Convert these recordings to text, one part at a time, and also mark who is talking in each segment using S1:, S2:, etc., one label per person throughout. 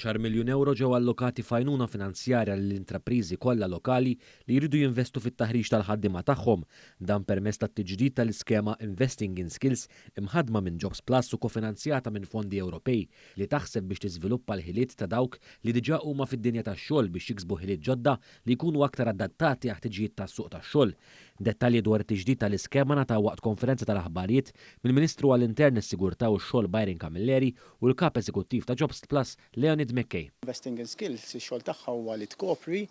S1: Għaxar miljun ewro ġew allokati f'għajnuna finanzjarja lill-intrapriżi kollha lokali li jridu jinvestu fit-taħriġ tal-ħaddiema tagħhom. Dan permezz tat-tiġdid tal-iskema Investing in Skills imħaddma minn Jobs Plus u kofinanzjata minn fondi Ewropej li taħseb biex tiżviluppa l-ħiliet ta' dawk li diġà huma fid-dinja tax-xogħol biex jiksbu ħiliet ġodda li jkunu aktar adattati għall-ħtiġijiet tas-suq tax-xogħol. Dettalji dwar it-tiġdid tal-iskema ngħataw waqt konferenza tal-aħbarijiet mill-Ministru għall-Intern, is-Sigurtà u x-Xogħol Byron Camilleri u l-Kap Eżekuttiv ta' Jobs Plus Leonid McKay.
S2: Investing in Skills ix-xogħol tagħha huwa li tkopri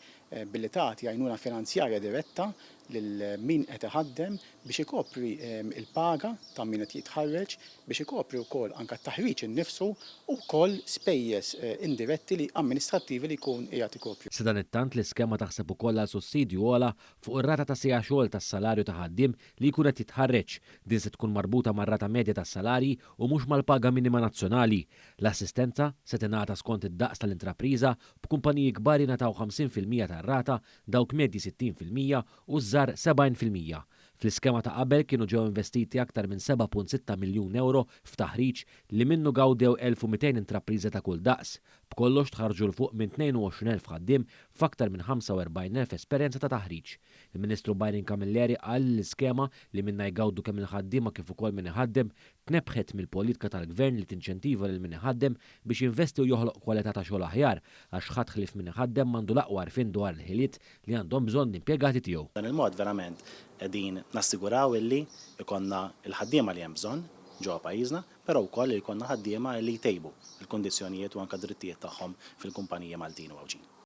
S2: billi tagħti għajnuna finanzjarja diretta lil min qed iħaddem biex ikopri l-paga ta' min qed jitħarreġ, biex ikopri wkoll anke t-taħriġ innifsu u wkoll spejjeż indiretti li amministrattivi li jkun qiegħed ikopri.
S1: Sadanittant l-iskema taħseb ukoll għal sussidju ogħla fuq ir-rata ta' siegħa xogħol tas-salarju ta' ħaddiem li jkun qed jitħarreġ. Din se tkun marbuta mar-rata medja tas-salarji u mhux mal-paga minima nazzjonali. L-assistenza se tingħata skont id-daqs tal-intrapriża, b'kumpaniji kbar jingħataw 50% tar-rata, dawk medji 60% u ż-żgħar 70%. Fl-iskema ta' qabel kienu ġew investiti aktar minn 7.6 miljun ewro f'taħriġ li minnu gawdew 1,200 intrapriża ta' kull daqs. B'kollox tħarrġu 'l fuq minn 22,000 ħaddiem f'aktar minn 45,000 esperjenza ta' taħriġ. Il-Ministru Byron Camilleri qal li l-iskema, li minnha jgawdu kemm il-ħaddiema kif ukoll min iħaddem, tnebbħet mill-politka tal-Gvern li tinċentiva lil min iħaddem biex jinvesti u joħloq kwalità ta' xogħol aħjar għax ħadd ħlief min iħaddem m'għandu l-aqwa għarfien dwar il-ħiliet li għandhom bżonn l-impjegati tiegħu.
S3: B'dan il-mod verament qegħdin nassiguraw illi jkollna l-ħaddiema li hemm bżonn ġewwa pajjiżna, però wkoll li jkollna ħaddiema li jtejbu l-kundizzjonijiet u anke d-drittijiet tagħhom fil-kumpaniji Maltin u Għawdxin.